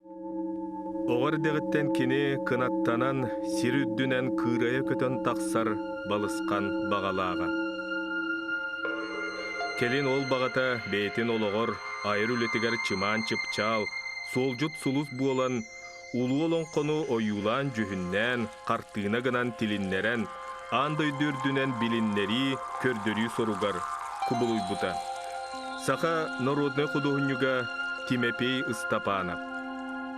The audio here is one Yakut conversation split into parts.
Оҕо эрдэҕиттэн кини кынаттанан сир үрдүнэн кыырайа көтөн тахсар балысхан баҕалааҕа. Кэлин ол баҕата бэйэтин олоҕор, айар үлэтигэр чымаан чыпчаал, суолдьут сулус буолан, улуу олоҥхону ойуулаан-дьүһүннээн, хартыына гынан тилиннэрэн, аан дойду үрдүнэн билиннэрии, көрдөрүү соругар кубулуйбута. Саха народнай худуоһунньуга Тимофей Ыстапаанап.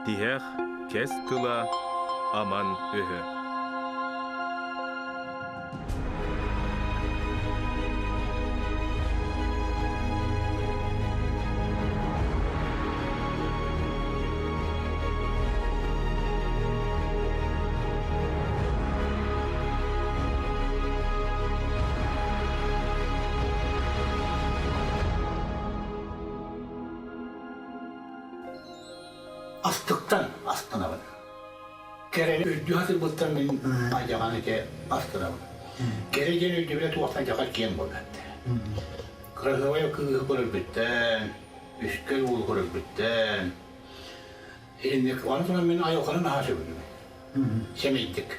Тиһэх кэс тыла аман өһө. Астыктан астынабын. Кэрэни үрдү хатырбыттан мин айдаҕан ити астынабын. Кэрэ диэн өйдөбүлэ туохтан дьахар киэҥ буолбат. Кыраһыабай кыыһы көрөрбүттэн, үскэл уолу көрөрбүттэн, инник аны туран мин айылҕаны наһаа сөбүлүүбүн. Сэмэйдик.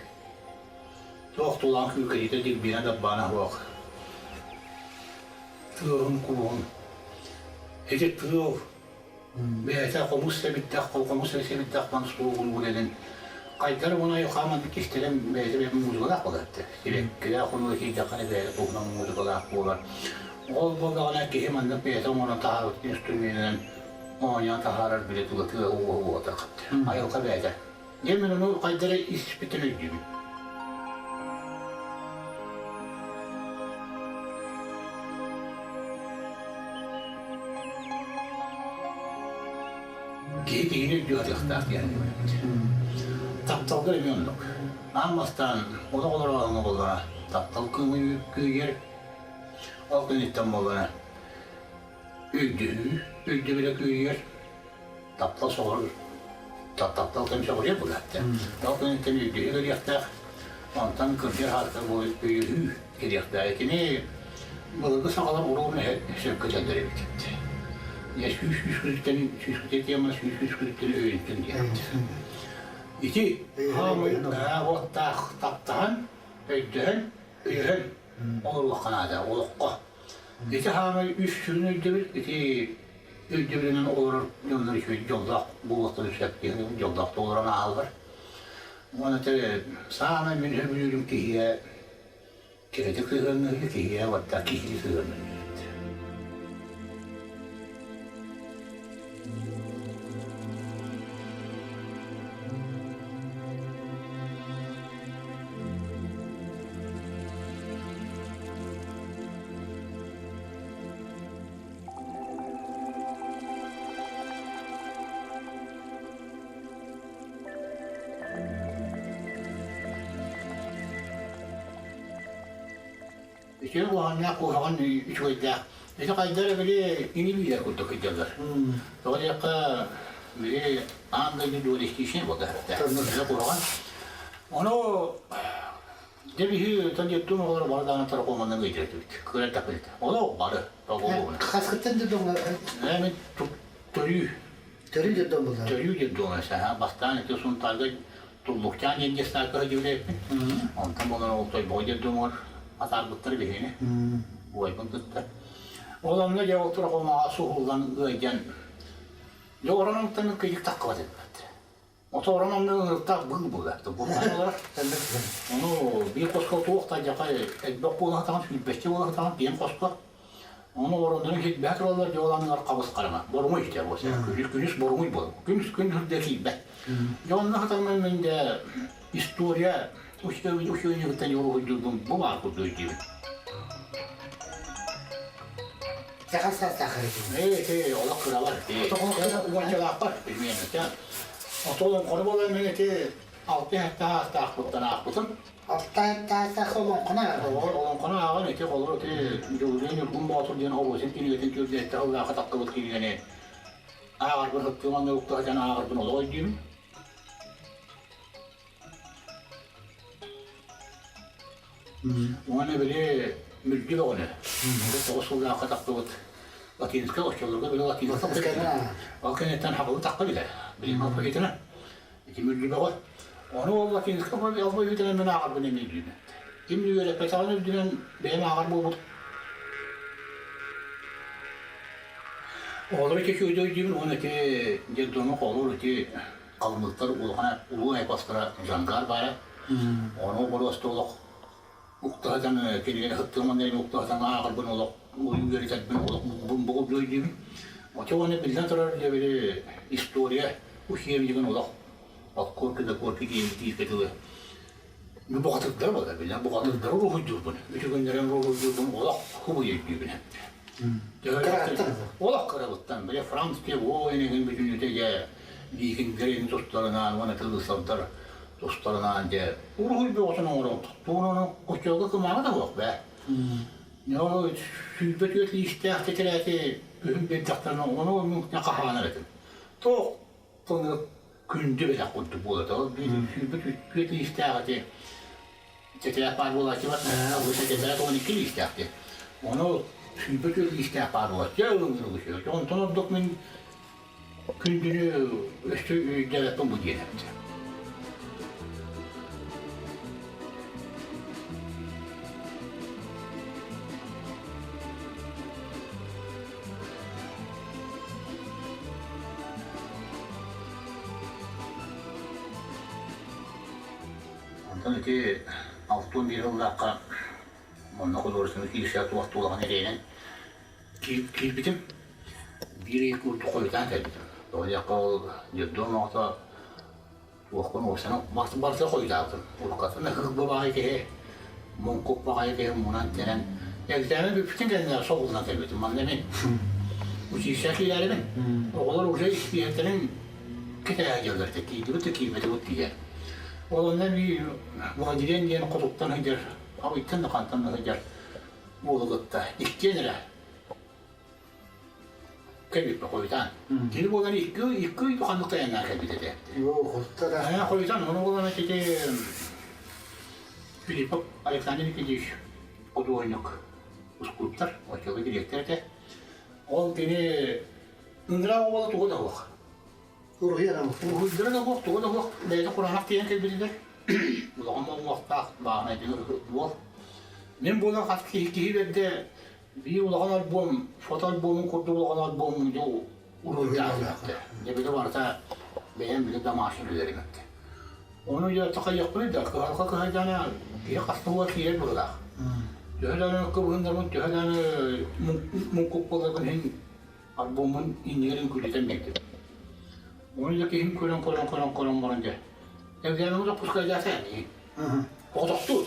Туох тулаан күүкэйитэ дирбиэнэ даббаана суох. Тыаһын кууһун. Ити тыал Бэйэтэ хомус сэбирдэх, хомус сэбирдэх мансуугун үлэнэн хайдар уонна айылҕа маннык кистэлэҥ бэйэтэ бэйэтэ музыкалаах буолар этэ. Сибэккилээх хонууга киирдэххинэ бэйэтэ туһунан музыкалаах буолар. Ол буоллаҕына киһи маннык бэйэтэ оҥорон таһаарбыт инструменынан оонньоон таһаарар били тула тыа ууһа буолбатах. Айылҕа бэйэтэ. Дьэ мин ону хайдары испитин өйдүүбүн. Киһи киһини өйдүү сатыахтаах диэн эбит. Тапталга эмиэ оннук. Аан бастаан олох олорооһуҥҥа буоллаҕа таптал күүһүгэр ол күнүттэн буоллаҕа өйдөһүү өйдөбүлэ күүһүгэр таптал соҕуруу таптал кэм сөҕүрүйэр буолаатта. Ол кэнниттэн өйдөһүү кэлиэхтээх, онтон кырдьар хаалта бу өйөһүү кэлиэхтээх. Итини былыргы сахалар уруун сөпкө этэллэр эбит. Дьэ сүүс күнүттэн сүүс күтэ тема сүүс күнүттэн өйөнтөн диэн. Ити хаамай уоттаах таптаһан, өйдөһөн, өйөһөн олоруохха наада олоххо. Ити хаамай үс сүрүн өйдөбүл ити өйдөбүлүнэн олорор дьоннор үчүгэй дьоллоох буолуохтарын сөп диэн дьоллоох олорон ааһаллар. Уонна те саамай мин сөбүлүүрүм киһиэ кэрэтик сыһыаннаһыы киһиэ барда киһини сыһыаннаһыы. Үчүгэй куһаҕаннаах куһаҕан үчүгэйдээх. Ити хайда эрэ били ини биилэр курдук сылдьаллар. Тоҕо диэххэ били аан дойду дуалистичнай буолла. Куһаҕан. Ону Дьэ биһи тон оҕолор бары даҕаны таракоманнан ыйдырдыбыт. Кыайан тахпыт. Олох бары. Хаскыттан дьон Мен төрүү. Төрүү дьон буолар. Төрүү дьон буолар. Бастаан ити Сунтаарга Туллукчаан диэн дьастаакка сылдьыбыт Онтон буолар ол Тойбоҕо диэн дьомугар атаарбыттар биһигини. Убайбын кытта. Ол онно дьэ ол таракомаҕа суһуллан ыалдьан дьэ оронуттан кыйык таххыбат этибит. Оторон онно ыҥырыктаах быыл буолар. Бурхан олорор. Ону биир хоско туох да дьака элбэх буола сатаҕын, сүүрбэччэ буола сатаҕын, киэҥ хоско. Ону ороннорун сирбэһэ тураллар, дьуоланыгар хабыс хараҥа. Боруҥуй итэ буолса. Күнүс күнүс боруҥуй буолар. Күнүс күн үрдэ киирбэт. Дьэ онно сатаммын мин дэ история учебнигыттан уруһуйдуурбун бу баар курдук өйдүүбүн. Саха саха Ээ, олох кыралар. Уончалаахпар билмиэн. Отолоҥхону буолан мин ити алта хаттаахпыттан аахпытым. Алта хаттаах олоҥхону ааҕан. Олоҥхону ааҕан ити холор ити Дьулуруйан Ньургун Боотур диэн оруосин кинигэтин түөрдээтэ сыллаахха тахсыбыт кинигэни ааҕарбын һыттыым анны уктаһытан ааҕарбын олох өйдүүбүн. Уонна били мүлдьү бөҕөнү. 9 сыллаахха тахсыбыт. Латинскай оччолорго били латинскай ол кэнниттэн хабылы тахха билэ. Билим алфавитынан. Ити мүллүбэҕэ. Ону ол латинскай алфавитынан мен ааҕарбын эмиэ билбэт. Ким үөрэппэтэҕин үрдүнэн бэйэм ааҕар буолбут. Оҕолор ити үчүгэй өйдүүбүн уонна ити детдома холуур ити калмыктар улахан улуу эпостара Жангар баара. Ону боруоста олох уктаһатан кинигэни хыттыам онно уктаһатан ааҕарбын олох үөрэтэрбин олох бугул өйдүүбүн. Очо уонна биллэн турар дьэбили история учебнигын олох от корки до корки диэн дииргэ дылы ну бухатырдар буолар биллэн бухатырдары уруһуйдуурбун үтүгүннэрэн уруһуйдуурбун олох хубуй өйдүүбүн. Олох кырабыттан бile французский воин бүтүнүтэ дьэ викингерин тустарынаан уонна тылысардар тустарынаан дьэ уруһуй бөҕөтүн оҥорон тугун оччолго кымааҕы да суох бээ. Ол 24 лиистээх тэтэрээти күһүн биэрдэхтэринэ ону хаһаанар этим. Туох тылы күндү бэлэх курдук буолата. Ол 24 лиистээх эти тэтэрээт баар буолааччыбат бу тэтэрээт 12 лиистээх диэн. Ону 24 лиистээх баар буолааччы ылынныры Онтон ордук мин күндүнү өссө өйдөөбөппүн бу диэн эбит. Онтон ити 61 сыллаахха манна художественный киирсэ туох тулаҕын эрэйинэн киирбитим. Биир ый курдук хойутаан кэлбитим. Тоҕо диэххэ ол детдом оҕото туохпун уопсайынан барыта хойутаабытым. Уруккаттан да кыһыл баҕайы киһи, муҥкук баҕайы киһи мунан-тэнэн экзамен бүппүтүн кэннэ соҕуллан кэлбитим. Манна мин училище киирэрибин. Оҕолор уже испииһэктэрин кэтэһэ дьыллар этэ. Киирдибит да киирбэтибит тиийэр. Ол онно биир Владилен диэн хотуттан сылдьар, Абыйтан да хантан да сылдьар уолу кытта иккиэн эрэ кэлбиппэ хойутаан. Кини буолан икки ый ханнык тайаннаан кэлбит этэ. Оо, Хойутаан, ону буолан ити Филиппов Александр Никитич худуоһунньук скульптор, оччолорго дириэктэр этэ. Ол кини ыҥыраах уола туга да суох. Уруһуйдара да суох, туга да суох, бэйэтэ кураанах тиийэн кэлбитигэр улахан уҥуохтаах бааһынай уол. Мин буолан хас киһи киһи бэрдэ биир улахан альбом, фотоальбомун курдук улахан альбом уруһуйдаах этэ. Дьэ били барыта бэйэм били домашний үлэлэрим этэ. Ону дьэ такайыахпыный да, кыһалҕа кыһайдаана киһи хастыга киирэр быһыылаах. Төһө даҕаны кыбыһыннарбын, төһө даҕаны муҥкук буоларбын иһин альбоммун иннигэр үҥкүүлэтэн биэрдим. Ону да киһим көрөн көрөн көрөн көрөн баран дьэ экзамены допускайдаата ини. Оҕотохтуур.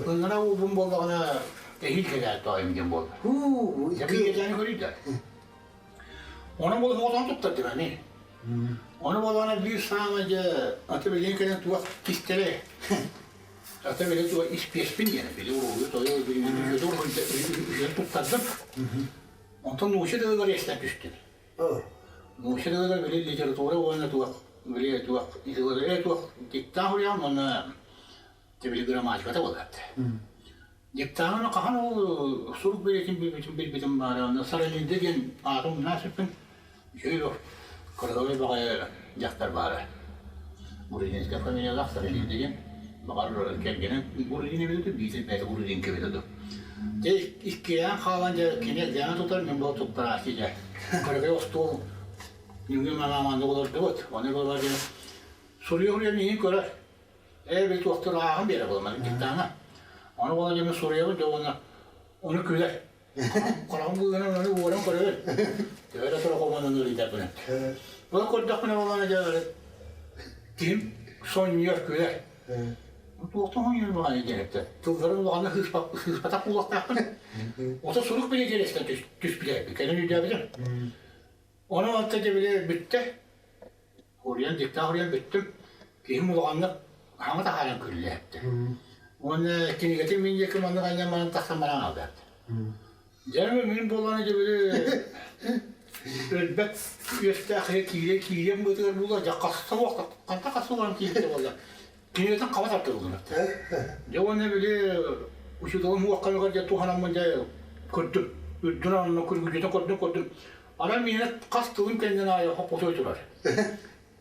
Ыҥыра уубун буоллаҕына эһиил кэлээр тоойум диэн буолла. Дьэ биир көрүй да. Ону буолан оҕотоҕун туттардым ами. Ону буоллаҕына биир саамай дьэ аты билигин кэлэн туох кистэлэ аты били туох испиэспин диэн били уруһуйу тойу били туттардым. Онтон нуучча тылыгар иэстэн түстүм. Нуучча тылыгар били литература уонна туох били туох туох диктант суруйаҕын уонна били грамматиката буолар. Диктаҥҥа хаһан ол сурук билэтин билбитим билбитим баара онно Саралида диэн аатын умнаа сыппын. Үчүгэй кыргыбай баҕайы дьахтар баара. Грузинскай фамилиялаах Саралида диэн. Баҕар кэргэнэ Грузин эбитэ дуу, биитэ бэйэтэ грузинка эбитэ дуу. Дьэ иккиэйэҕин хаалан дьэ кини экзамен тутар, мин буола туттарааччы дьэ. Кыргый остуол ньүҥү манааманнык олордубут. Ону буолар дьэ суруйа-суруйа миигин көрөр. Ээ били туохтур ааҕан биэрэ буолла диктаҥа. Ону буолан дьэ мин суруйабын дьэ уонна ону күлэр. Хараҕым быыһынан ону уоран көрөбүн. Төһө да тура хомонон ыарыйдарбын. Ол көрдөхпүнэ буоллаҕына дьэ киһим сонньуйар күлэр. Туохтан хонньуйар баҕайы диэн эттэ. Тылларын улаханнык сыыспатах буолуохтаахпын. Ото сурук билиэтиэрэстэн түспүтэ. Кэлин өйдөөбүтүм. Ону онто дьэ били бүттэ. Уруйан диктаах уруйан бүттүм. Киһим улаханнык хаҥа таһааран күллээттэ. Уонна кинигэтин мин диэки маннык айан баран тахсан баран хаалбат. Дьэ мин буолан дьэ били өлбөт үөстээх киһи киирэ киириэн быатыгар буолла дьэ хасса уохта ханта хасса уоран киирбитэ буолла. Кинигэтин хаба тартыллыбыт. Дьэ уонна били учууталым уохханыгар дьэ туһанаммын дьэ көрдүм. Үрдүн анна күргүдүтэ көрдүм көрдүм. Ара миэнэ хас тылым кэннин аайы хоппутой турар.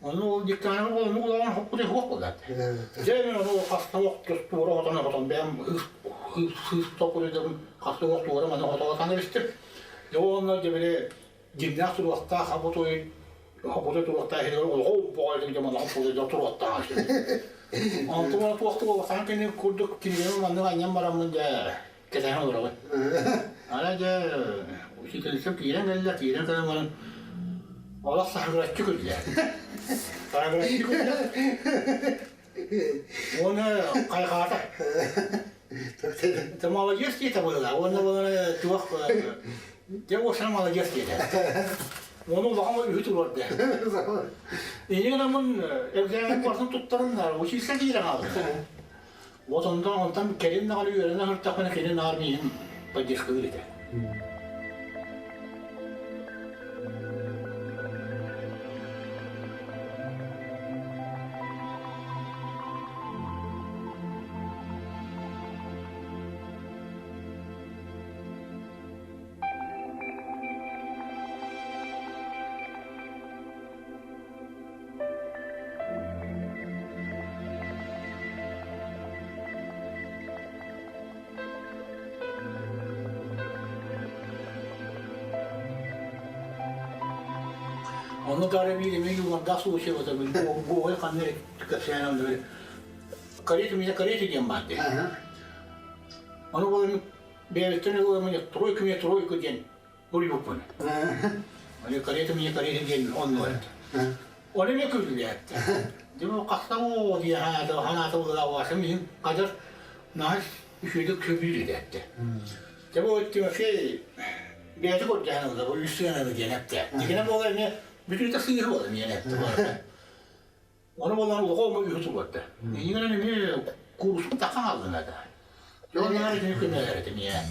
Ону ол диктанын ону улахан хоппутой хуох буоллаат. Дьэ мен ону хаста ох туора хотон хотон бэйэм хыыс токуруйдум хаста ох туора маны хотоҕотан эбистим. Дьэ онно дьэ били дьиҥнээх туруохтаах хоппутой хоппутой туруохтаах иһигэр олоҕу боҕойдум дьэ манна хоппутой туруохтаах. Онтум ол туохту буолбатаҕын кини курдук кинигэни маннык анньан бараммын дьэ кэтэһэн олоробун. Ара дьэ учительницам киирэн кэллэ, киирэн кэлэн баран олох саһыгыраччы күллэ. Саһыгыраччы күллэ. Уонна хайҕаата. Ты молодец диэтэ буолла. Уонна буолара туох дьэ уосана молодец диэтэ. Уону улахан үһү туруорда. Инньэ гынаммын экзамен барытын туттаран училище киирэн хаалбыта. Вот онтон онтон кэлин даҕаны үөрэнэ сырыттахпына кини наар миигин поддержкалыыр этэ. Онно дары биир эмиэ юмордаах случай вот Гоголь ханна эрэ кэпсээн онно карета меня карета диэн баар дии. Ону буолан бэйэбиттэн ылламмын тройка меня тройка диэн Уруйбуппун. Аны карета мне карета диэн оннук Оны эмиэ күллээт. Дьэ хастан оо дии ханаата ханаата улаабасым иһин хадыр наһаа үчүгэйдик сөбүүр этээттэ. Дьэ бу Тимофей бэйэтэ көрдөһөн ылла бу үс сыананы диэн эптэ. Дигинэ буола эмиэ бүтүүтэ сыыһа буола эмиэ эптэ. Ону буолан улахан омо үһү туруорда. Иннинэн эмиэ куурусун тахан алдына да. Дьон наар итини көмөлөр этим иэт.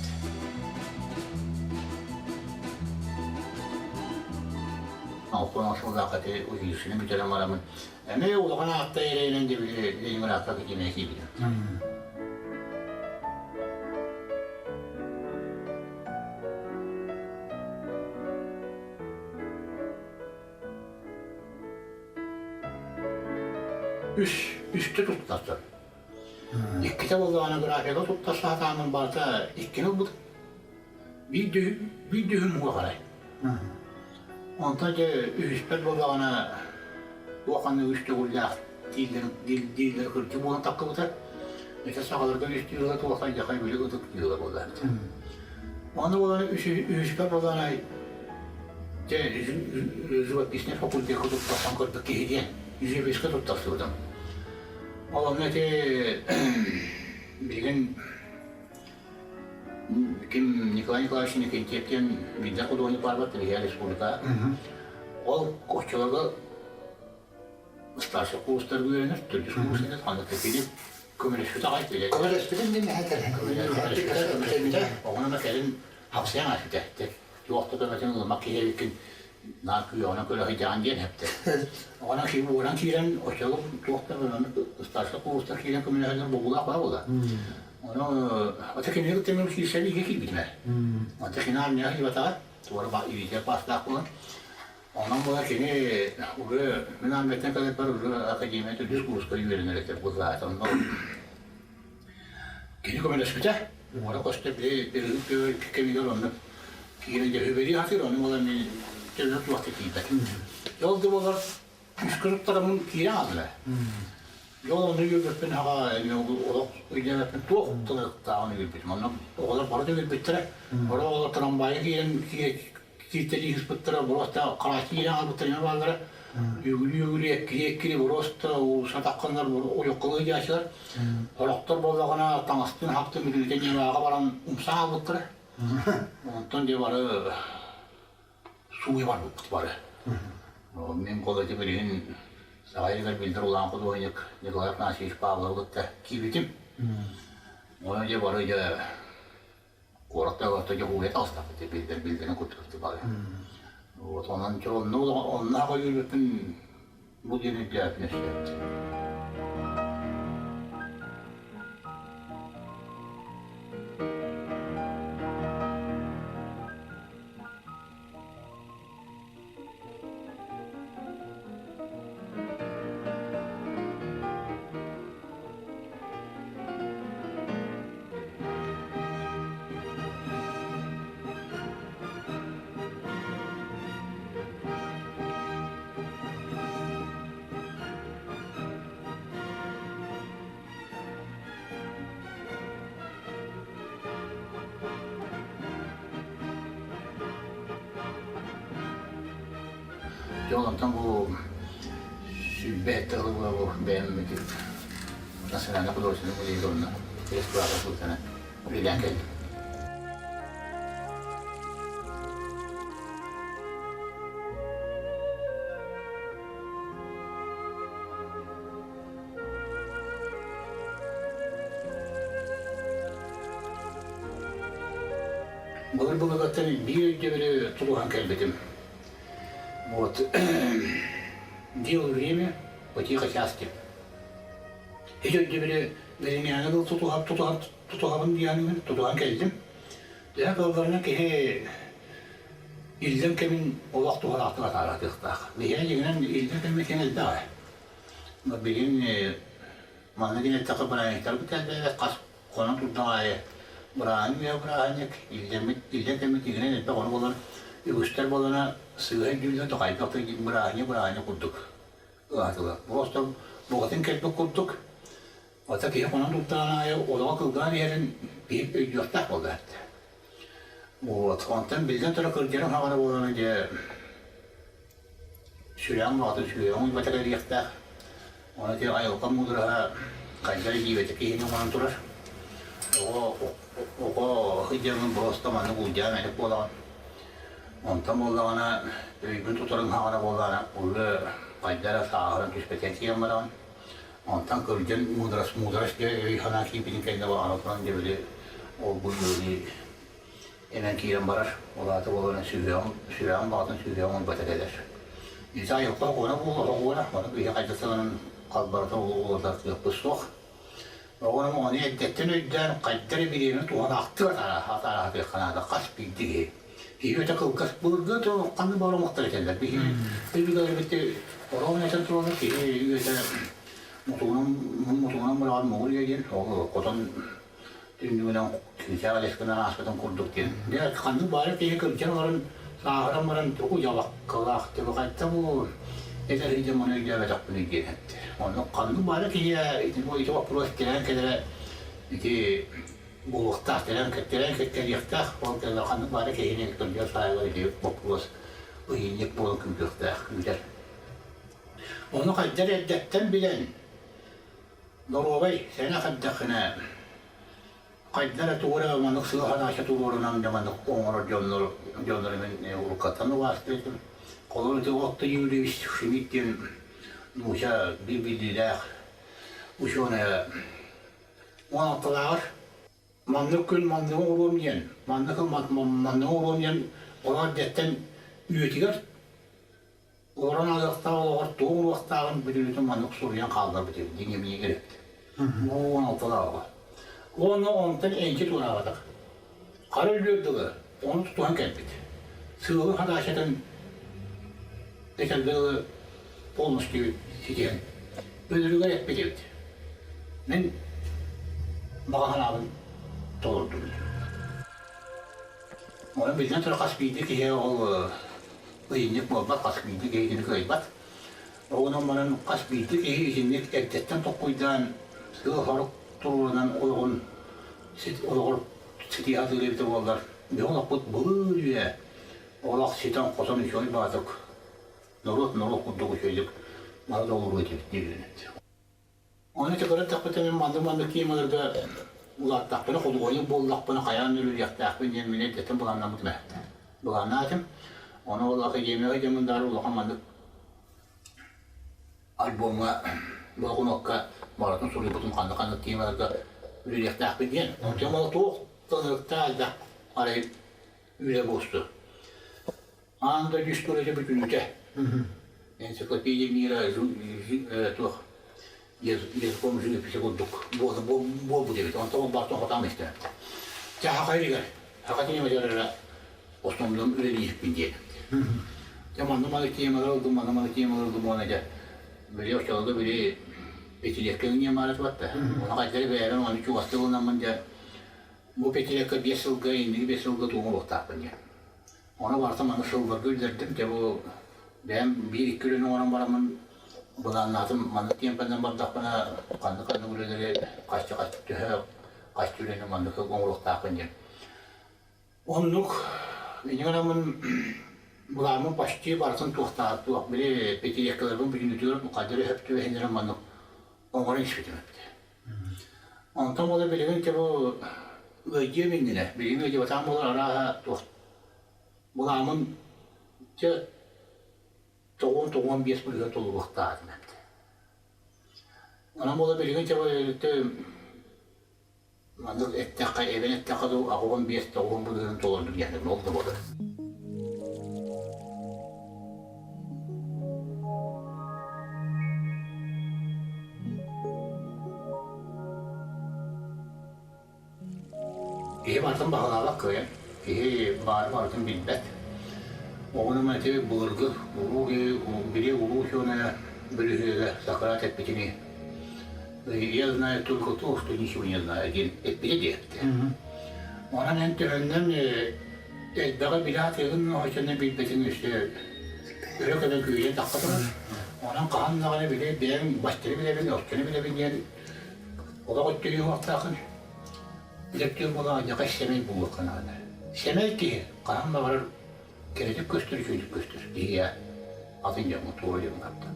Алпан сыллаах ити училищены бүтэрэн бараммын эмиэ улахан аатта эрэйинэн дебили Ленинградка китимэ киирбитим. Үс, үстэ туттарсар. Иккитэ буоллаҕына графика туттарса сатааммын барыта иккини ылбытым. Биир биир дүһүн муҥа қарай. Онтон дьэ үһүспэр буоллаҕына туох-ханнык үс төгүллээх дииллэр дииллэр кырдьык буолан таххыбыта. Ити сахаларга үс дьыала туохай дьахай били ытык дьыала буолла. Ону буолан үһүспэр буоллаҕына Дьэ, живописнай факультекка туттарсан көрбүт киһи диэн живописка туттарсыбытым. Ол онно ити билигин ким Николай Николаевич Никитьев диэн биирдэ художник баарбат биһиги республика. Ол оччолорго старший курстарга үөрэнэр, төрдүс курс этэ, ханнык кини көмөлөспүтэ аҕай билэр. Көмөлөспүтүн диэн этэр. Көмөлөспүтэ, оҕону кэлин хапсыйан ааспыта. Туох да көмөтүн ылыммат киһи эбиккин наар күйэҕинэн көрө сылдьаҕын диэн эптэ. Оҕонон киһи уоран киирэн оччолук туох да старший курстар киирэн көмөлөһөллөр бобуулаах баа буола. Ону ата кинини кытта мен киирсэри киирбитим ээ. Ата кини армияҕа киирбэтэҕэ, туора юридия паастаах буолан. Онон буола кини уже мин армияттан кэлэрбэр уже академия төрдүс курска үөрэнэр этэ быһаата. Онно Кини көмөлөспүтэ. Уора көстө били били кэмигэр оннук киирэн дьэ үбэрии хатыыр, ону буолан мин төбө туохта тиийбэт. Ол да буолар үс кырыктарамын киирэн хаалла. Ол ону үөрбүппүн аҕа эмиэ олох өйдөөбөппүн туох тылыктааҕын үөрбүтүм. Онно оҕолор бары да үөрбүттэрэ. Бары оҕолор трамвайга киирэн кииртэлии сыспыттара, боруоста харааччы киирэн хаалбыттар эмэ бааллара. Үөгүлүү-үөгүлүү эккири-эккири боруоста уулусса тахханнар ойоххолуу сылдьааччылар. Сорохтор буоллаҕына таҥастын хаптын бүтүнүтэ ньымааҕа баран умса хаалбыттара. Онтон дьэ бары сууйа барбыппыт бары. Мин колледжы билигин Саха сиригэр биллэр улахан художник Николай Афанасьевич Павловы кытта киирбитим. Ону дьэ бары дьэ куоракка орто дьоһууйа таҕыстахпыт биллэр биллэрин курдук бары. Вот онон дьэ онно онно аҕа үөрбүппүн бу диэн өйдөөбүн өссө. Дьэ ол онтон бу 27 сыл бу бэйэм ити Национальнай художественнай музейга онно республика сылтана үлэлээн кэллим. Былыр-былыргыттан биир өйдөбүлү тутуһан кэлбитим. Вот дело время потихо части. Ити өйдөбүлү билиҥҥээҥи дыл тутуһап тутуһап тутуһабын диэҥҥин тутуһан кэллим. Төһө кыалларынан киһи иллэҥ кэмин олох туһалаахтык атааратыахтаах. Биһиги дьиҥинэн иллэҥ кэммит киһи элбэх ээ. Билигин манна диэн эттэххэ бырааһынньыктарбыт элбээбэт хас хонон турдаҕа аайы бырааһынньык үйэ бырааһынньык иллэммит иллэҥ кэммит игинэн элбэх ону буолан үгүстэр буолана сыыһа өйдүүллэр да хайдах да бырааһынньык бырааһынньык курдук ыаатылар. Просто букатын кэлбит курдук ата киһи хонон турдаҕын аайы олоҕо кылгаан иһэрин киһи өйдүөхтээх буолла эттэ. Вот онтон биллэн турар кырдьарын хаҕара буолана дьэ Сүрэҕим баҕата сүрэҕим уйбата кэлиэхтээх. Ону ити айылҕа муудараһа хайдах илиибэтэ киһини оҥорон турар. Оҕо оҕо сылдьарбын просто маннык улдьаан элик буолаҕын. Онтон буоллаҕына өйгүн тутарыҥ хаҕара буоллаҕына уже хайда эрэ сааһыран түспэтэ тиийэн бараҕын. Онтон кырдьан муударас муударас диэн өй-санаа киирбитин кэннэ баҕана туран дьэ били ол-бу ыарыы Эмэн киирэн барар, ол аата буолан сүһүөҕүм, сүрэҕим баҕатын сүһүөҕүм ылбата кэлэр. Ити айылҕа оҕуона буолла, оҕуона, ону киһи хайдах сананан халбарыта уларытыахпыт суох. Оҕону ону эрдэттэн өйдөөн, хайдах эрэ бириэмэ туһанаахтык атаараһатыахха наада хас биирдии киһи. Киһи өтө кылгас былыргы ханнык баҕар омуктар этэллэр. Биһи өбүгэлэрбит ороон этэн тураллар, киһи үйэтэ мутугунан мутугунан быраҕар муҥур үйэ диэн, ол хотон түннүгүнэн күүстээх элэскэнэн ааспытын курдук диэн. Дьэ, ханнык баара киһи кырдьан олорон, сааһыран баран тугу дьалаккалаах, хайта бу этэр сылдьан маны өйдөөбөтөхпүнүй диэн эттэ. Онно ханнык баара киһи ити бу ити боппуруос тирээн кэлэрэ ити буолуохтаах, тирээн тирээн кэлиэхтээх, ол кэллэ ханнык баара киһини кырдьар сааһыгар ити боппуруос ыйынньык буолан күүтүөхтээх, күүтэр. Ону хайдах эрдэттэн билэн, Доруобай, сэнэх эрдэххинэ, хайда эрэ тугу эрэ маннык сыа-ханааччы туруорунан дьэ маннык оҥорор дьоннору дьоннору мин уруккаттан убаастыытым. Холобур, ити Отто Юрьевич Шмидт диэн нууча биир биллиилээх учуонайа 16-лааҕар маннык күн манныгы оҥоруом диэн, маннык манныгы оҥоруом диэн олор эрдэттэн үйэтигэр Олорон ааһыахтаах олоҕор тугу оҥоруохтааҕын бүтүннүүтүн маннык суруйан хаалларбыт эбит дневнигэр эбит. 16-лааҕа. Уонна онтон энчи туораабатах. Хара өлүөр дылы ону тутуһан кэлбит. Сыалын хадаачатын этэргэ дылы полностью ситиһэн өлөрүгэр эппит эбит. Мин баҕа санаабын толордум. Ону биллэн турар хас биирдии киһи ол ыйынньык буолбат, хас биирдии киһи итини кыайбат. Онон баран хас биирдии киһи итинник эрдэттэн толкуйдаан, сыал-сорук туруорунан олоҕун олоҕор ситиһэ сатыыр эбитэ буоллар, биһи олохпут былыр үйэ олох ситэн-хотон үчүгэй баҕатык норуот норуот курдук үчүгэйдик бары да олоруо этибит диэбитин. Ону ити көрөн тэхпитэ мин маннык-маннык темаларга улааттахпына, худуоһунньук буоллахпына хайаан үлэлиэхтээхпин диэн мин эрдэттэн былааннаммытым ээ. Былааннаатым. Ону ол академияҕа дьоммун даары улахан маннык альбомҥа, блокнокка барытын суруйбутум ханнык-ханнык темаларга үлэлиэхтээхпин диэн. Онтон ол туох тылыктаах элбэх арай үлэ буолсу. Аан дойду историята бүтүннүүтэ. Энциклопедия мира туох языком живописи курдук буолбут эбит. Онтон ол бартон хотаан истэ. Чэ хахайыгар хака темаларыра основном үлэлиирпин диэн. Дьэ манна маны темалар ылдым, манна маны темалар ылдым уонна дьэ били оччолорго били пятилетка ньымаара туатта. Оны хайдары бэйэбин оны чугастыы ылынаммын дьэ бу пятилетка 5 сылга инники 5 сылга тугу оҥоруохтаахпын диэн. Ону барыта маны сылларга үллэрдим. Дьэ бу бэйэм биир-икки үлэни оҥорон бараммын былааннаатым. Маннык тиэмпэнэн бардахпына ханнык-ханнык үлэлэри хаччы-хаччы төһө хаччы үлэни маннык оҥоруохтаахпын диэн. Оннук инньэ гынаммын. Былааммын почти барытын туохтаах туох били пятилеткаларбын бүтүннүүтүгэр мукаддары сөп түбэһиннэрэн маннык оҥорон испитим эбит. Онтон буола билигин те бу ыалдьыам иннинэ, билигин ыалдьыбатаҕым буолар арааһа туох былаамын те 95 бырыһыан толоруохтаах этим эбит. Онон буола билигин те бу Маннык эттэххэ, эбэн эттэххэ дуу, 85 90 бырыһыан толордум диэн ол да буолар. Киһи барытын баһылаабат кыайан, киһи баары барытын билбэт. Оҕону ити былыргы улуу киһи, били улуу учуонайа бөлүһүөгэ Сократ эппитинии Я знаю только то, что ничего не знаю диэн эппитэ диэбитэ. Онон эн төһөннөн элбэҕи билэ сатыыгын оччону билбэтиҥ өссө өрө көбөн күүһүнэн тахса турар. Онон хаһан даҕаны били бэйэҥ бастары билэбин, оччону билэбин диэн олох өттүгү уохтааххын. Билэптиир буолан аньака сэмэй буолуохха наада. Сэмэй киһи хаһан баҕарар кэрэтик көстөр, үчүгэйдик көстөр. Киһиэ атын дьоҥҥо туора дьоҥҥо кытта.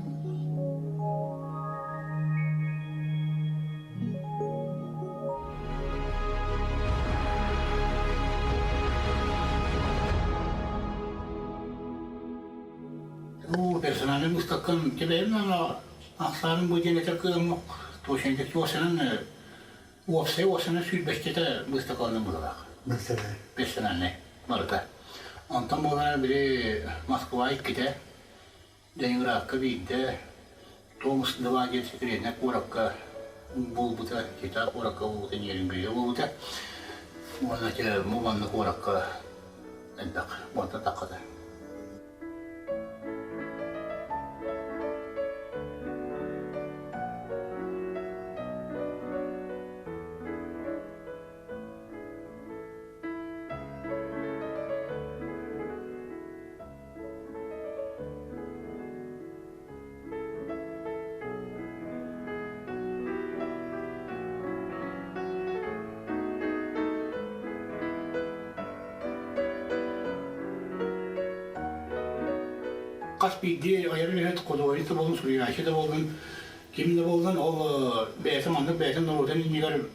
Бу персональный выставкам тебе ахсааным бу диэн этэр кыаммыт точнее туосанан уопсай уопсайынан сүүрбэччэтэ быыстапкаланан быһыылаах. Персональный барыта. Онтон буолан били Москва иккитэ, Ленинградка биирдэ, Томск 2 диэн секретнэй куоракка буолбута, Чита куоракка буолбута, Нерюнгригэ буолбута. Уонна ити Муманна куоракка элбэх уонтан таххата. Хас биирдии айар үлэһит художник да буоллун, суруйааччы да буоллун, ким да буоллун, ол бэйэтэ маннык бэйэтин норуотун иннигэр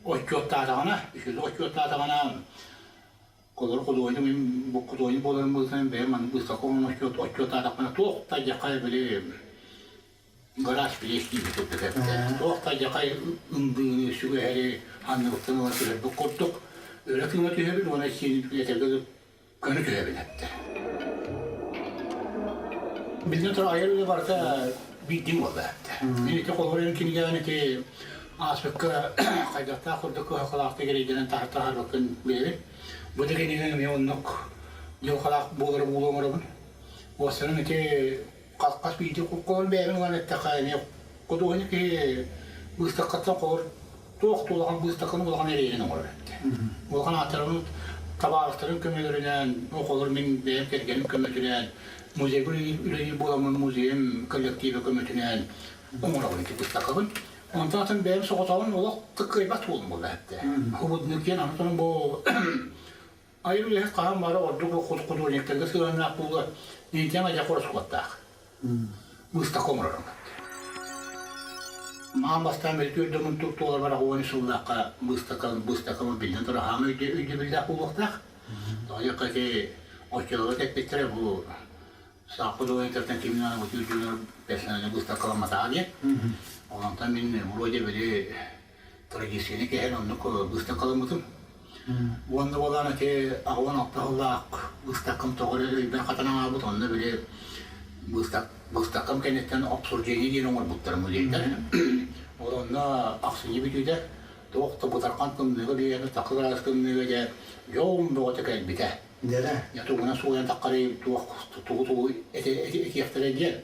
отчуоттаатаҕына, үчүгэй отчуоттаатаҕына, Олору худуоһунньук мин бу худуоһунньук буоларым быһыытынан бэйэм маннык быыстапка оҥорон отчуоттаатахпына туох да дьахай били гараж билиэс диибит курдук эбитэ. Туох да дьахай ындыыны, сүгэһэри анныбыттан ылан түһэрбит курдук өрө тыына түһэбин уонна сиэн этэргэ көнө түһэбин эттэ. Биллэн турар айар үлэ барыта биирдиҥ буолла эттэ. Мин ити холобур эн кинигэҕин ити ааспыкка хайдахтаах курдук кыһалҕалаахтык эрэйдэнэн таһаарбаккын билэбин. Бу да кинигэҥ эмиэ оннук дьылҕалаах буолара буолуо оҥоробун. Уоссанан ити хас биирдии холобур бэйэбин ылан эттэххэ эмиэ худуоһунньук киһи быыстапкаттан холобур туох да улахан быыстапканы улахан эрэйинэн оҥорор эбит. Улахан ааттарын табаарыстарын көмөлөрүнэн, оҕолор мин бэйэм кэргэним көмөтүнэн, музейга үлэлиир буоламмын музейым коллектива көмөтүнэн оҥоробун ити быыстапкабын. Онтон атын бэйэм соҕотоҕун олох кыайбат буолум буолла эбит. Художник диэн аны бу айар үлэһит хаһан бары ордук художниктарга сыһыаннаах буолуо интиэн адьас ороскуоттаах. Быыстапка оҥорорум. Аан бастаан мөлтүүр дьоммун туоларбар 80 сыллаахха быыстапка быыстапкабын биллэн турар хаама өйдөбүллээх буолуохтаах. Тоҕо ити оччолорго тэппиттэрэ бу саха художниктартан кимин аны бу персональнай быыстапкаламматаҕа диэн. Онтон мин вроде били традицияны кэһэн оннук быыстапкаламмытым. Уонна буолан ити 86 сыллаах быыстапкам тоҕо эрэ өйбөр хатанан хаалбыт, онно били быыстапкам кэнниттэн обсуждение диэн оҥорбуттар музейдар. Ол онно ахсынньы бүтүүтэ туох да бытархан тымныыга биэрэн такы градус тымныыга дьэ дьоум бөҕөтө кэлбитэ. Дьэ тугунан сууйан таххарый туох тугу-тугу этиэхтэрэ диэн.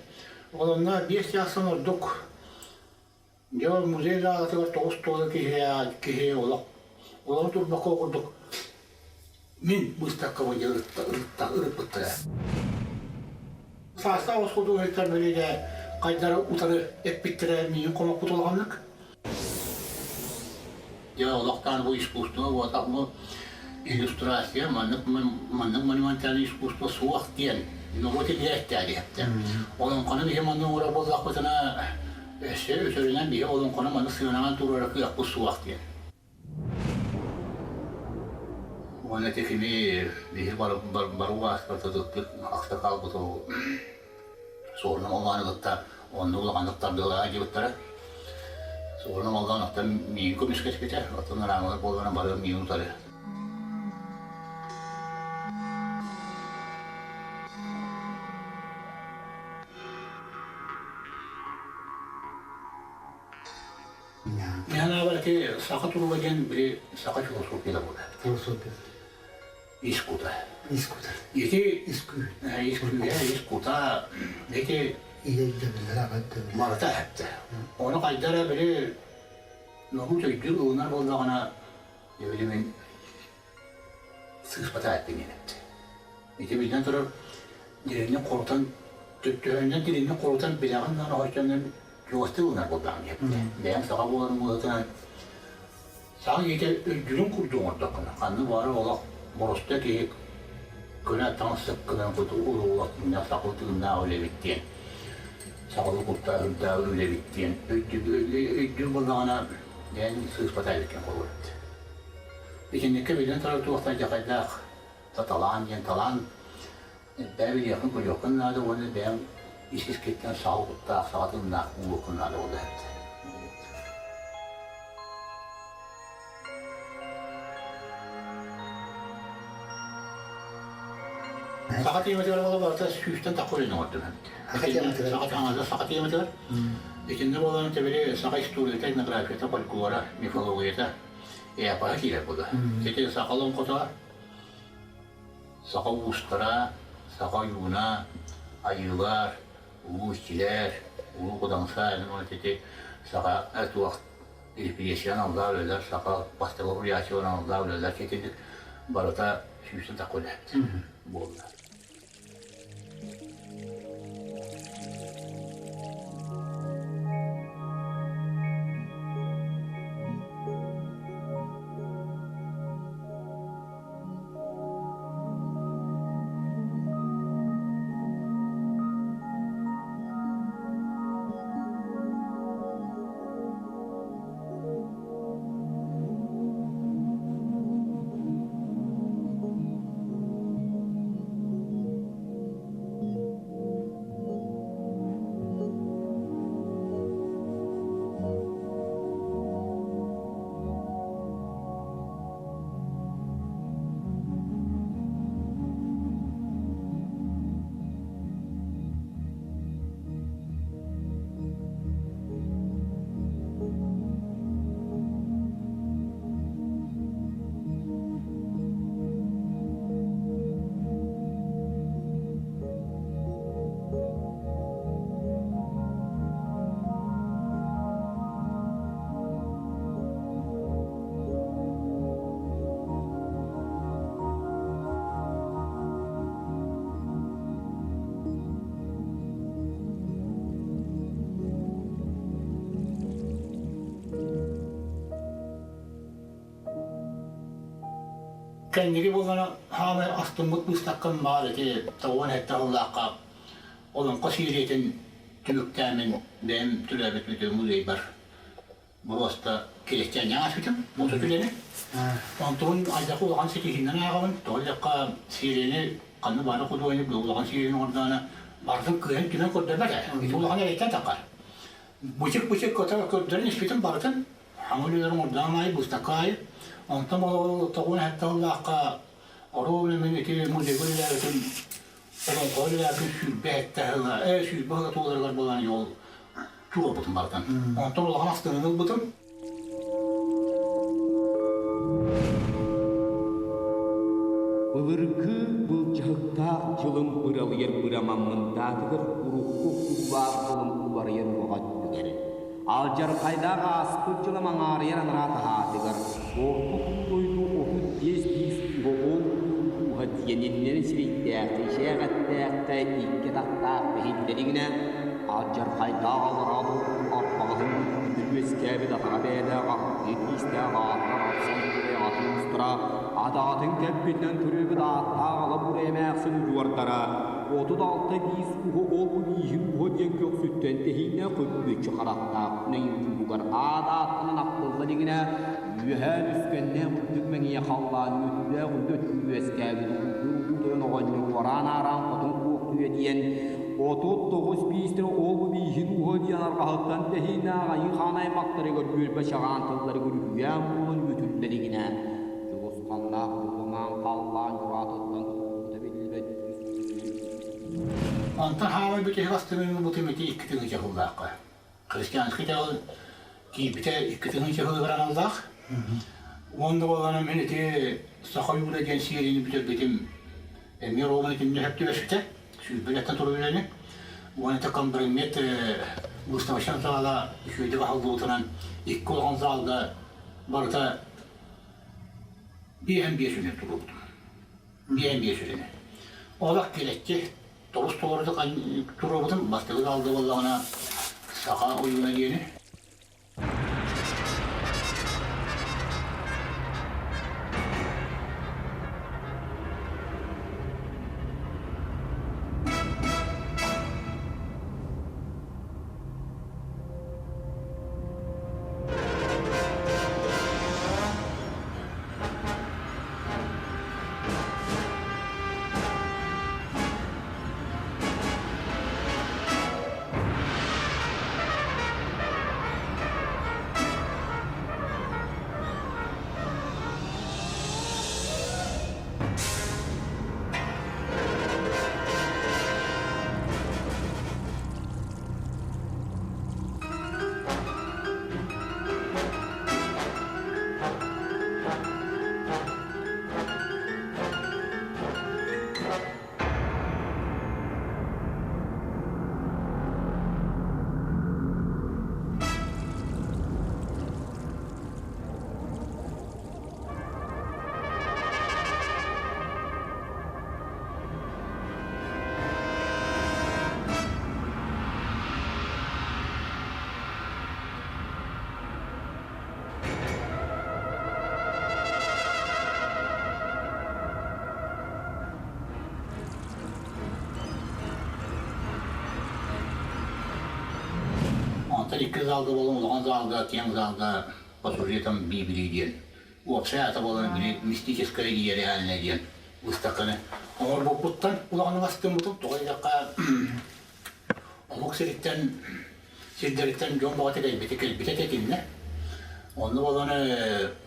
Ол онно 5 чаастан ордук Дьэ ол музей залатыгар 9 туола киһи киһи олох олоро турбакка курдук мин быыстапкабын дьэ ырыппыттара. Саастаах художниктар били хайдары утары эппиттэрэ миигин хомоппут улаханнык. Дьэ олохтоон бу искусство буотах бу. Иллюстрация маннык маннык монументальный искусство суох диэн норуот илиэттээриэхтэ. Олоҥхону биһи маннык оҥорор буоллахпытына өссө өтөрүнэн биһи олоҥхону маннык сыанаҕа туруора кыахпыт суох диэн. Уонна ити кини биһи бару ааспыт ытыктык ахта хаалбыт ол суорун оллоон кытта оннук улаханнык тардыалаах дьыбыттара. Суорун оллоон оттон миигин көмүскэспитэ, оттон араҥалар буолларына бары миигин утары. Мин ити саха туруга диэн били саха философията буолар. Философия. Ис кута. Ис кута. Ити Ис күү. Ис күүһэ, ис кута ити Ийэ өйдөбүллэрэ, аҕа өйдөбүллэрэ. Барыта эһэптэ. Ону хайда эрэ били норуот өйдүүр ылынар буоллаҕына, били мин сыыспата эппин эпти. Ити биллэн турар, дириҥник хорутан, төһөннөн дириҥник хорутан билэҕин да оһоччоннон чугастыы ылынар буоллаҕын диэбитэ. Бэйэм саха буоларым быһыытынан саха киһитэ өйдүүрүн курдук оҥордоххуна, ханна баҕарар олох боростуой киһи көнө таҥас сыккынан курдук улуулах сахалыы тыыннаах үлэбит диэн, сахалыы куттаах үрдээх үлэбит диэн өйдүүр буоллаҕына, бэйэм сыыспата эбиккин холур эбит. Итинниккэ биллэн турар туохтан дьахайдаах талаан диэн талаан бэйэ билиэххин көрүөххүн наада уонна бэйэҥ ис-искиттэн саҕа куттаах, саҕа тыыннаах буолуоххун наада буолла эбит. Саха тиэмэтигэр буола барыта сүүстэн тахса үлэни оҥордум эбит. Саха тиэмэтигэр? Саха таҥара саха тиэмэтигэр. Итиннэ буолан тэбили саха историята, этнографията, фольклора, мифологията эпоһа киирэр буолла. Ити саха олоҥхото, саха уустара, саха ойууна, айыылар, улуу иччилэр, улуу Кудаҥса ити саха туох репрессия аналлаах үлэлэр, саха бастакы уһуйааччы аналлаах үлэлэр итинник барыта сүүстэн тахса үлэһит буолла. Кэнниги буоллана хаамай астыммыт быыстапкам баар ити 97 сыллаахха олоҥхо сиэриэтин түмүктээмин бэйэм төрөөбүт бүтүн музейбар Боруоста киристиэнньэҕэ ааспытым, отут үлэни. Онтун айдах улахан ситиһиинэн ааҕабын. Тоҕо диэххэ, сиэриэни ханна баара худуоһунньук улахан сиэриэни оҥордоҕуна, барытын кыайан түмэн көрдөрбөт ээ. Ити улахан эрэйтэн таххар. Бычык-бычык көрдөрөн испитим барытын. Хаҥа үлэлэрин оҥордоҕум аайы, быыстапка аайы. Онтон ол тоҕуон сэттэ сыллаахха оруобуна мин ити музейга үлэлээбитим олоҥхо үлэлээбитим 27 сыла, 20 сыла туоларыгар буолан ол туруорбутум барытын. Онтон улахан астыгын ылбытым. Былыргы былдьаһыктаах дьылым быралыйар бырамаммындаатыгар урукку уулаах дьылым уларыйар уоҕа өттүгэр. Алдьархайдаах ааспыт дьылым аҥаарыйар анараа таһаатыгар орто дойду 35 биис уһоҕун ууһа диэниннэрин сирэйдээххэ ишээх эттээх икки атахтаах иһиллэригинэ Алдьархайдаах аллараа арбаҕаһын бүтүн үөскээбит атаҕа бэйэлээх аттыы тиистээх аатырар ахсан туой атын устара Атаҕатын кэппитинэн төрөөбүт ааттаах ала бура эмээхсин удьуордара 36 биис уһу ол-бу бииһин уһа диэн көхсүттэн тэһииннээх көппүөччү харахтаах нэйиҥ туһугар аат ааттанан ахтылла илигинэ үөһээ нүскэннээх үрдүк мэҥиэ халлаан үөтүүлээх үрдү үөскээбит улуу тойон оҕонньор уораан-аараан хотун куохтуйа диэн 39 биистэрэ ол-бу бииһин уһа диэн арҕаһыттан тэһииннээх айыы хаан аймахтарыгар үөрбэ чаҕаан тылларыгар үһүйээн буолан үөтүллэ илигинэ дьулусханнаах дьулумаан халлаан дьураатыттан тутуллубута биллибэт. Онтон хаамай бүтэһик астыныыны бутум ити 2 тыһыынча сыллаахха. Христианский итэҕэл киирбитэ 2 тыһыынча сылыгар аналлаах. Уонна буоллаҕына мин ити саха ойууна диэн сиэрини бүтэрбитим эмиэ ровно итиннэ сөп түбэспитэ. 20 леттэн турар үлэни. Уонна ити компромет выставочнай зала үчүгэйдик аһыллыбытынан икки улахан залга барыта биэһэн биэс үлэ туруорбутум. Биэһэн биэс үлэни. Олох килэччи тобус толорутук туруорбутум. Бастакы залга буоллаҕына саха ойууна диэни. Онтон икки залга буолан улахан залга, киэҥ залга по сюжетам Библии диэн уопсай аата буолан били мистическое и реальное диэн выставканы оҥорбуппуттан улаханнык астыммытым. Тоҕо диэтэххэ омук сириттэн сирдэриттэн дьон бөҕөтө кэлбитэ кэлбитэ этэ. Онно буолан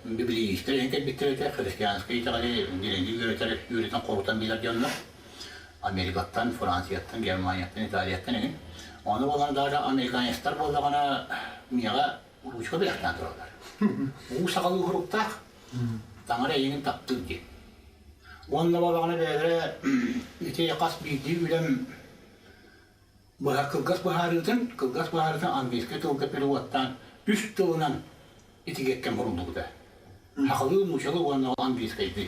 библиистэр эҥин кэлбиттэр этэ, христианскай итэҕэли дириҥник үөрэтэр үөрэтэн хорутан билэр дьоннор. Америкаттан, Францияттан, Германияттан, Италияттан эҥин. Ону буолан даже американецтар буоллаҕына миэхэ ручка бэлэхтээн тураллар. Уу сахалыы суруктаах, таҥара эйигин таптыыр диэн. Уонна буоллаҕына бэйэлэрэ ити хас биирдии үлэм быһа кылгас быһаарыытын английскай тылга переводтаан үс тылынан этикеткэм суруллубута. Сахалыы, нууччалыы уонна английскайдыы.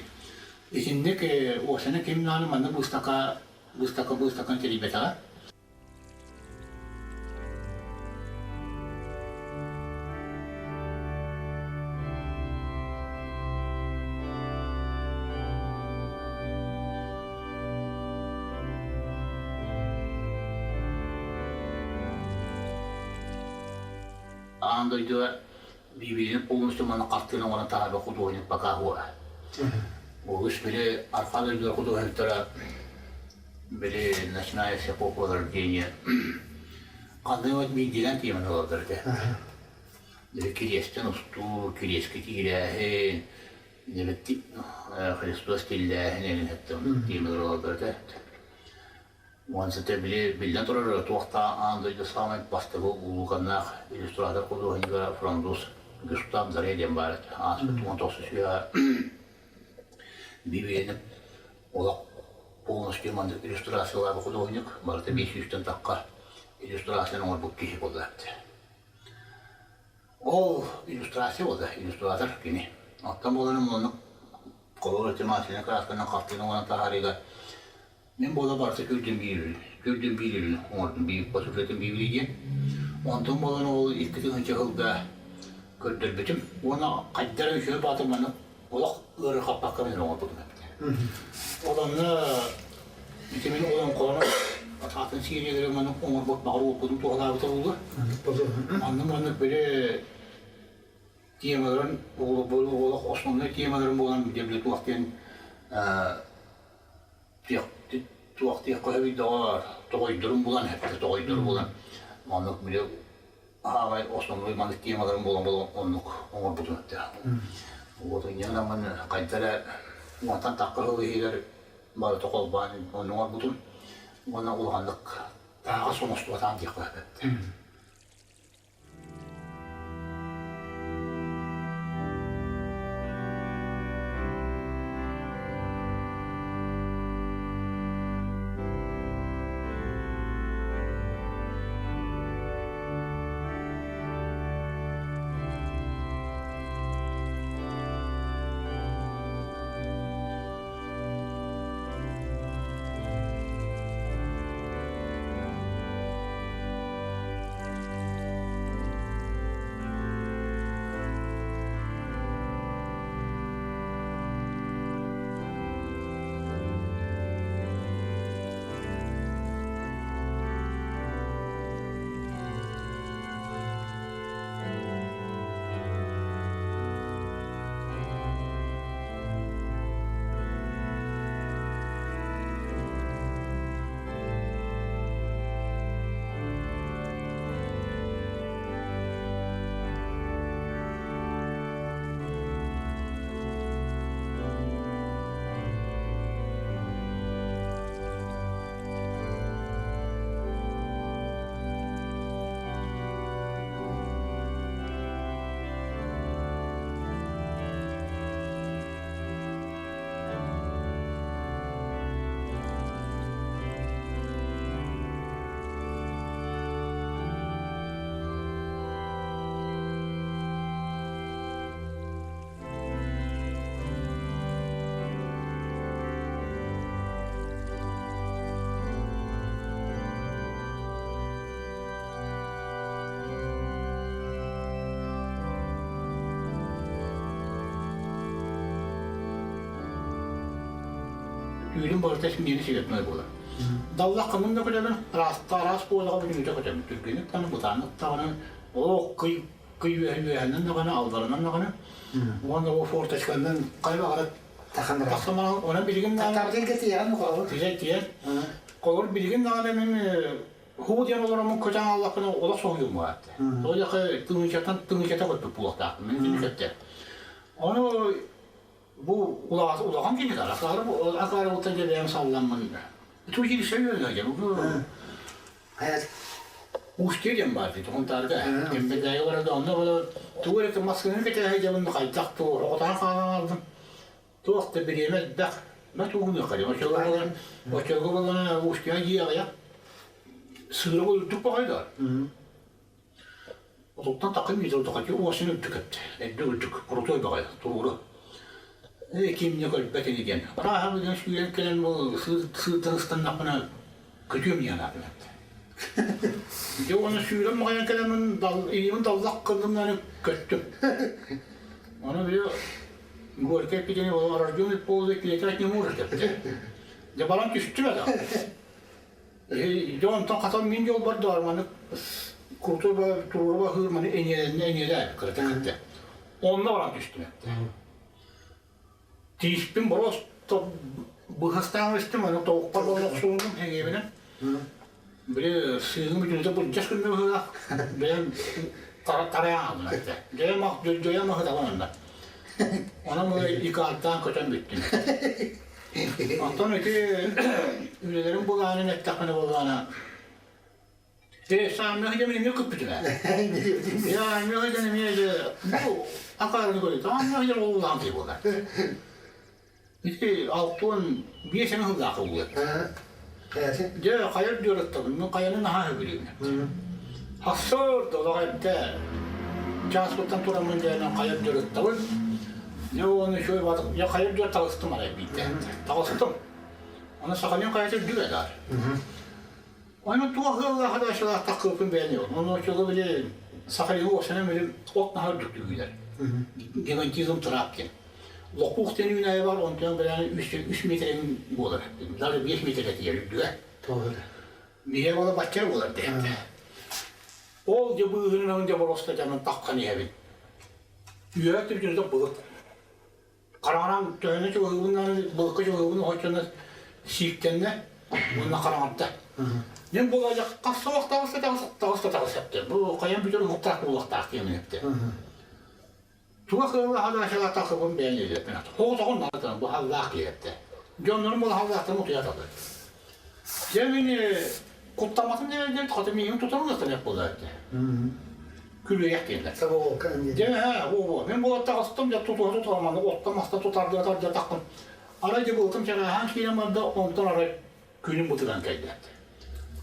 Итинник уосана ким даҕаны маннык быыстапка быыстапка быыстапканы тэрийбэтэҕэ. Аан дойдуга Библияны полностью манна хартыына оҥорон таһаарбыт художник пока хуа. Олус били арҕаа дойдулар художниктара били начиная с эпохи Возрождения ханнык вот биирдиилээн тиэмэни ылаллар этэ. Били кириэстэн устуу, кириэскэ киирээһин, Христос тиллээһин эҥин тиэмэлэр ылаллар этэ. Уон сэтэ били биллэн турар туохтаах аан дойду саамай бастакы улууканнаах иллюстратор худуоһунньуга француз Гюстав Доре диэн баар этэ. Ааспыт 19 үйэҕэ Библияны олох полностью маннык иллюстрациялаабыт худуоһунньук барыта 500-тэн тахха иллюстрацияны оҥорбут киһи буолла эбит. Ол иллюстрация буолла, иллюстратор кини. Оттон буоларын оннук холобур тематиканы кыраасканан хартыына оҥорон таһаарыыга мин буола барыта күрдүм биир күрдүм биир оҥордум биир посуфетым биир диэн. Онтон буолан ол 2000 сылга көрдөрбүтүм. Уонна хайдара үчүгэй баатыр маннык. Олох ыарырҕаппакка мин оҥорбутум эбит. Ол онно ити мин олоҥхону атын сиэриэлэри маннык оҥорбут баҕар уопутум туһалаабыта буолуо. Онно маннык били темаларын олох основной темаларын буолан били туох диэн туох диэххэ сөбүй доҕоор тоҕойдорун булан эптэ тоҕойдору булан маннык били аамай основной маннык темаларын буолан буолан оннук оҥорбутум этэ. Вот инньэ хайда эрэ уонтан тахха сыл иһигэр барыта холбоон оннук оҥорбутум уонна улаханнык таһаҕас оҥостубатаҕым диэххэ сөп. Түүлүм барыта миэнэ секретнай буолар. Даллаххынын да көтөбүн, араас буолаҕа бүтүнүтэ көтөбүн. Түргэнник даҕаны, бытааннык даҕаны, олох кый кый үөһэнэн даҕаны, алларанан даҕаны. Уонна ол форточканан хайа баҕарар тахсан баран, онон билигин даҕаны тиийэн тиийэн холобур билигин даҕаны мин Хуу диэн олороммун көтөн аллахпына олох соһуйуум баатты. Ол яхы тыҥычатан тыҥычата көппүт буолуохтаахпын. Мин итини көттө. Ону бу улахан киһи да акаары акаары буолтан дьэ бэйэм салламмын. Училище үөрэнэ бу Устье диэн баар дии Хунтаарга. Кэмбэрдээйи барарга онно было тугу эрэ маскыны кэтэһэ дьабын хайдах туу оҕотоон хаалан алдым. Туох да бириэмэ элбэх. Ма тугуну хайа оччолорго оччолорго буоллаҕына Устье дии аҕыйах сыыра үрдүк баҕайдар. Отуттан тахха метр тахачы уосын үрдүк эбит. Эрдэ үрдүк, крутой баҕайы, туруору. Ээ, кимне көрбөт ини диэн. Арааһа билэн сүүрэн кэлэн бу сыырдан ыстаннахпына көтүөм диэн аатым эттэ. Дьэ уонна сүүрэн маҕайан кэлэммин илиибин даллах кыллымнары көттүм. Ону били Горький эппитини ол рожденный ползать летать не может эппитэ. Дьэ баран түстүм этэ. Дьэ онтон хатан мин дьолбор доор маны крутой туруору баһыыр маны эниэлэннэ эниэлээ кырата кытта. Онно баран түстүм этте. Тииспин просто быһастаан истим, аны тоҕукпар буолан охсуунум эҥиэбинэн. Били сыыһым бүтүнүтэ былдьас күннэ быһыылаах. Бэйэм тарайан хааллым этте. Дьайа дьайа маһы табан онно. Онон бу икааттаан көтөн бүттүм. Онтон ити үлэлэрим былаанын эттэхпинэ буоллаҕына Сааммыха дьэ эмиэ көппүтүм ээ. Ааммыха дьэ эмиэ дьэ бу акаарыны көрүт. Ааммыха дьэ ол улахан киһи буолар. Ити 65 эмэ сыллаах буолар. Дьэ хайа үрдүөр Мин хайаны наһаа сөбүлүүбүн. Хасыр да олох эрдэ чааспыттан тураммын дьээнэн хайа үрдүөр ыттабын. Дьэ уонна үчүгэй баатык дьэ хайа үрдүөр таҕыстым арай биирдэ. Таҕыстым. Аны Сахалин хайата үрдүк ээ даар. Ону туох ыаллаах адаачылаах таххыппын бэйэн yok. Ону оччоло били Сахалины уопсанан били от наһаа үрдүк түгүүлэр. Гигантизм трап диэн. Лопух диэн үүнээйи бар, онтон бэлээн 3 метрин буолар. Даже 5 метр этигэр үрдүгэ. Миһэ буола бачча буолар диэхтэ. Ол дьэ быыһынан дьэ бороста дьанан таххан иһэбин. Үөһэ түргүнүтэ былыт. Хараҥаран төһөнү чугаһыыбын былыкка чугаһыыбын оһоччоно сииктэннэ уонна хараҥарда. Мен бұл аяқ қас таҕыста таҕыс таҕыста таҕыс эптэ. Бу хайан бүтэр уһуктаах буолуохтаах диэн эптэ. Туга кыылла хадаашала тахыбын бэйэн өйдөппүн. Хоҕотоҕун наатан бу халлаах киһэттэ. Дьоннорум бұл халлаахтан утуйа талы. Дьэ мин куттамматым диэн хоту миигин тутан ылыахтан эп буолар этэ. Күлүөйэх диэннэр. Дьэ һэ, во Мин буолар таҕыстым, дьэ тутуһа тутуһа маны отта маста тутардыа тардыа таххын. Арай дьэ былытым чарааһаан киирэн барда, онтон арай күнүм бытыган кэллэ.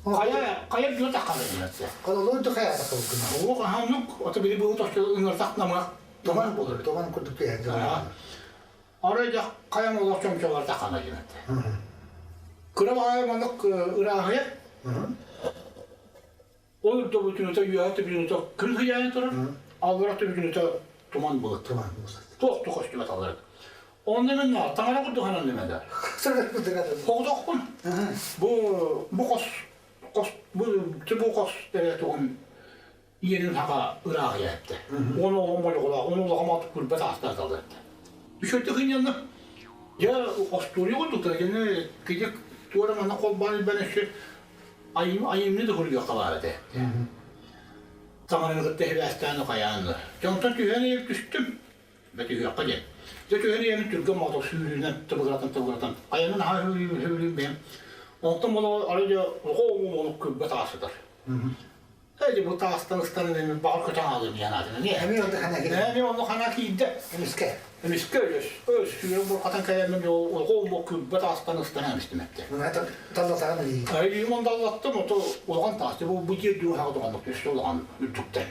Хайа, хайа бүө таххана диэн. Хололуун да хайа таххылгына. Оҕо хаһаннык, ото били былыт охчо ыҥыртах намыах туман болор. Туман курдук түһэн. Арай да хайам олох чомчолор таххана диэн. Кыра баҕайы маннык ырааһыйа. Ол үрдэ үөһэ түбүнүтэ күн хыйаайын турар, аллара түбүнүтэ туман былыт. Туман былыт. Туох көстүбэт аллара. Онно мен таҥара курдук ханан немеде. Хоҕотохпун. Бу бу хос хос бу бу хос тугун иэнин хака ырааҕыйа этте. Оны оҕом молоҕола, оны улаҕам атып күлбэт аастааталар этте. Үшөттө хынньанна. Я остуоруйа курдук кини кидик туора манна холбаан илбэн өссө айымньы да суруйуохха баар этэ. Таҥараны кытта сибээстээн хайаан Дьонтон түһэн ийэм түстүм. Бэ түһүөххэ диэн. Дьэ түһэн ийэм түргэн моото сүүрүүнэн тыбыгыратан тыбыгыратан айанын аһаа үүрүүм бэйэм. Онтон боло арай дьэ оҕо оҕо күлбэ таасытар. Эди бу таастан ыстанан эми баҕар көтөн аалым диэн аатына. Эми онно хана киирдэ. Эми онно хана киирдэ. Эмискэ. Эмискэ өс өс сүүрэн бурҕатан кэлэммин оҕо оҕо күлбэ таастан ыстанан истимэттэ. Таллатаҕын илии. Илиим ондаллаттым, ото улахан таас. Бу бу дьиэ дууһаҕа туганнык түстэ улахан үрдүктэн.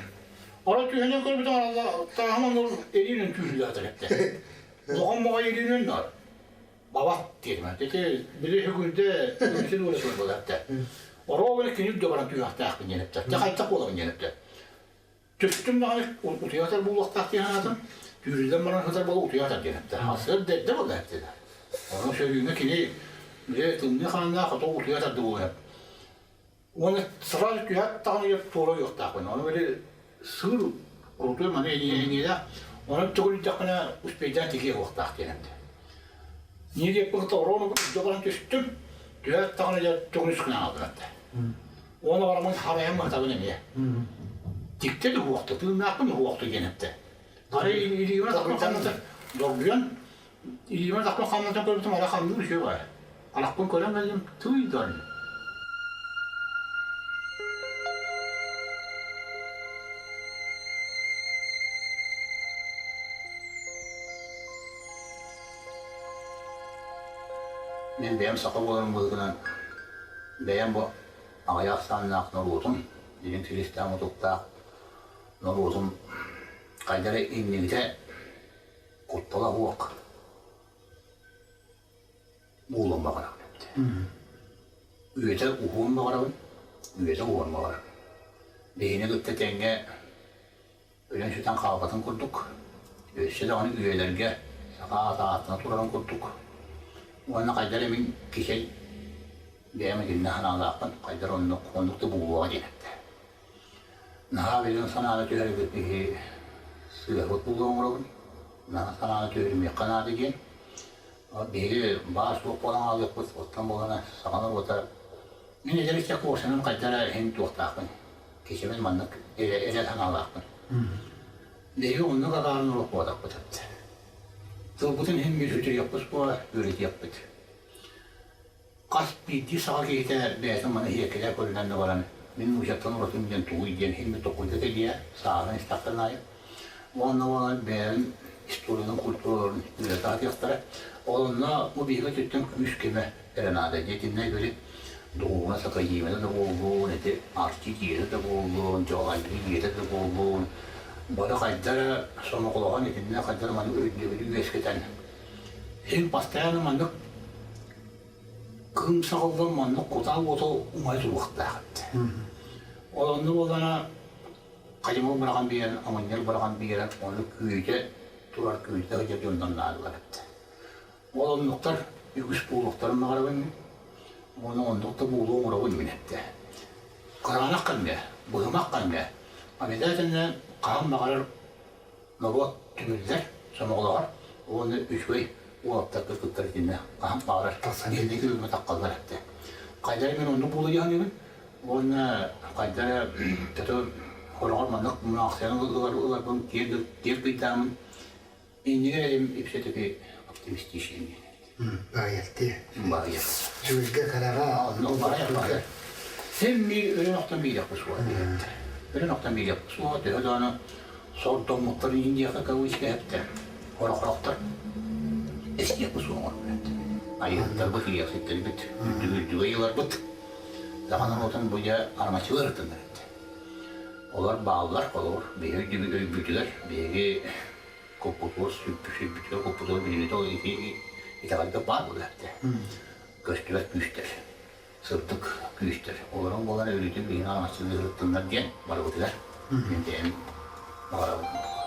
Ара түһэнэн көрбүтүм аралла тааһым оннур эриинэн түүрүлээтэр эттэ. Улахан моҕой эриинэн нар. Бабат диэтим. Ити били хүгүрдэ үксүн уола сылбыла эттэ. Ороо били күнүк да баран түүхтээхпин диэн эттэ. Дьэ хайтах буолабын диэн эттэ. Түстүм даҕаны утуйатар буолуохтаах диэн санаатым. Түүрүллэн баран сытар буола утуйатар диэн эттэ. Асыр дэдде буолла эттэ. Ону сөрүүҥҥэ кини били тымныы хааннаах ото утуйатар да буолар. Уонна сразу түһээт даҕаны туора уйуохтаахпын. Ону били сыыр крутой маны эниэлээх. Онон төгүрүйдэхпинэ успейдаан тикиэ уохтаах диэн эттэ. Не диэппин кытта ороон үрдэ баран түстүм. Түһээт даҕаны дьэ төгүрүс гынан хаалдым этэ. Уонна бараммын харайан баһытабын эмиэ. Тиктэ да уохта, тыыннаахпын уохта диэн эттэ. Арай илиибин атахпын хамната доргуйан, илиибин атахпын хамната көрбүтүм ара хамныыр үчүгэй баар. Харахпын көрөн кэллим, тыый дон. Мин бэйэм саха буоларым быһыытынан бэйэм бу аҕыйах ахсааннаах норуотум, дириҥ силистээх мутуктаах норуотум хайдах эрэ иннигитэ куттала суох буолуон баҕарабын эбит. Үйэтэ уһуон баҕарабын, үйэтэ уһуон баҕарабын. Биһини кытта тэҥҥэ өлөн сүтэн хаалбатын курдук, өссө даҕаны үйэлэргэ саха аата ааттана турарын курдук уонна хайдах эрэ мин кичэй бэйэм итиннэ санаалаахпын, хайдах оннук, оннук да буолуоҕа диэн эттэ. Наһаа билигин санааны түһэрбит киһи сыыһабыт буолуо оҥоробун, наһаа санааны түһэримиэххэ наада диэн. Биһиги баар-суох буолан хаалыахпыт, оттон буолана саха норуота мин эдэр ыччат куорсунум хайдах эрэ иһин туохтаахпын, кичэбин маннык эрэ санаалаахпын. Биһиги оннук адаарын олохпуотахпыт эбит. Тылбытын иһин мүлүтүйүөхпүт буола, үөрэтиэхпит. Хас биирдии саха киһитэ бэйэтин маны иһиэккэлээх көрүнэн да баран, мин нуучаттан уратым диэн тугуй диэн иһин толкуйга кэлиэ, сааһынан истэхтэрин аайы. Уонна буолан бэйэлэрин историяларын, культураларын үөрэтэ сатыахтара. Ол онно бу биһиги өттүттэн күүс-көмө эрэ наада. Дьэ итиннэ били духуобунас академията да буоллун, ити арчы дьиэтэ да буоллун, дьоҕайыы дьиэтэ да буоллун, бары хайда эрэ сомоҕолоһон итиннэ хайда эрэ маннык өйдөбүлү үөскэтэн, иһин постоянно маннык Кыым саҕыллан маннык кутаа уота умайа туруохтаах этэ. Ол онно буоллаҕына хадьымал быраҕан биэрэн, амынньар быраҕан биэрэн, ону күүтэ турар күүстээх дьэ дьонтон наадалар эбит. Ол оннуктар үгүс буолуохтарын баҕарабын мин. Уонна оннук да буолуо оҥоробун мин эттэ. Кыраанах кэмҥэ, быһымах кэмҥэ обязательно хаһан баҕарар норуот түмүллэр, сомоҕолоһор уонна үчүгэй уолаттарга кыттар итиннэ хаһан баҕарар инники күҥҥэ таххаллар эттэ. Хайдара мин оннук буола дьаһаныбын уонна хайдара тото хороҕор маннык мунаахсыйаны ылар ыларбын киэр кыйдаамын иннигэр элим все-таки оптимистичный. Баайарти. Баайар. Үчүгэйгэ хараҕа. Оннук баайар баайар. Син биир өрөн охтон биэриэхпит суоҕа диэбиттэр. Өрөн охтон биэриэхпит суоҕа төһө даҕаны сордоммуттар иһин диэххэ кавычка эптэр. Хорохорохтор эстиэхпит суоҕа эбит. Айыһыттарбыт, иэхситтэрбит, үрдүгү ыйыларбыт. Саха норуотун бу дьэ арамаччылар ытыннар эбит. Олор бааллар, холобур, биһиги өйбүтүгэр, биһиги куппутугар сүппүтүгэр куппутугар билиҥҥитэ ол ити итэҕэлгэ баар буолар этэ. Көстүбэт күүстэр, сырдык күүстэр. Олорон буолан өлүүтүн биһиги аҥаччылыы сырыттыннар диэн барыбытыгар мин бэйэм баҕарабын.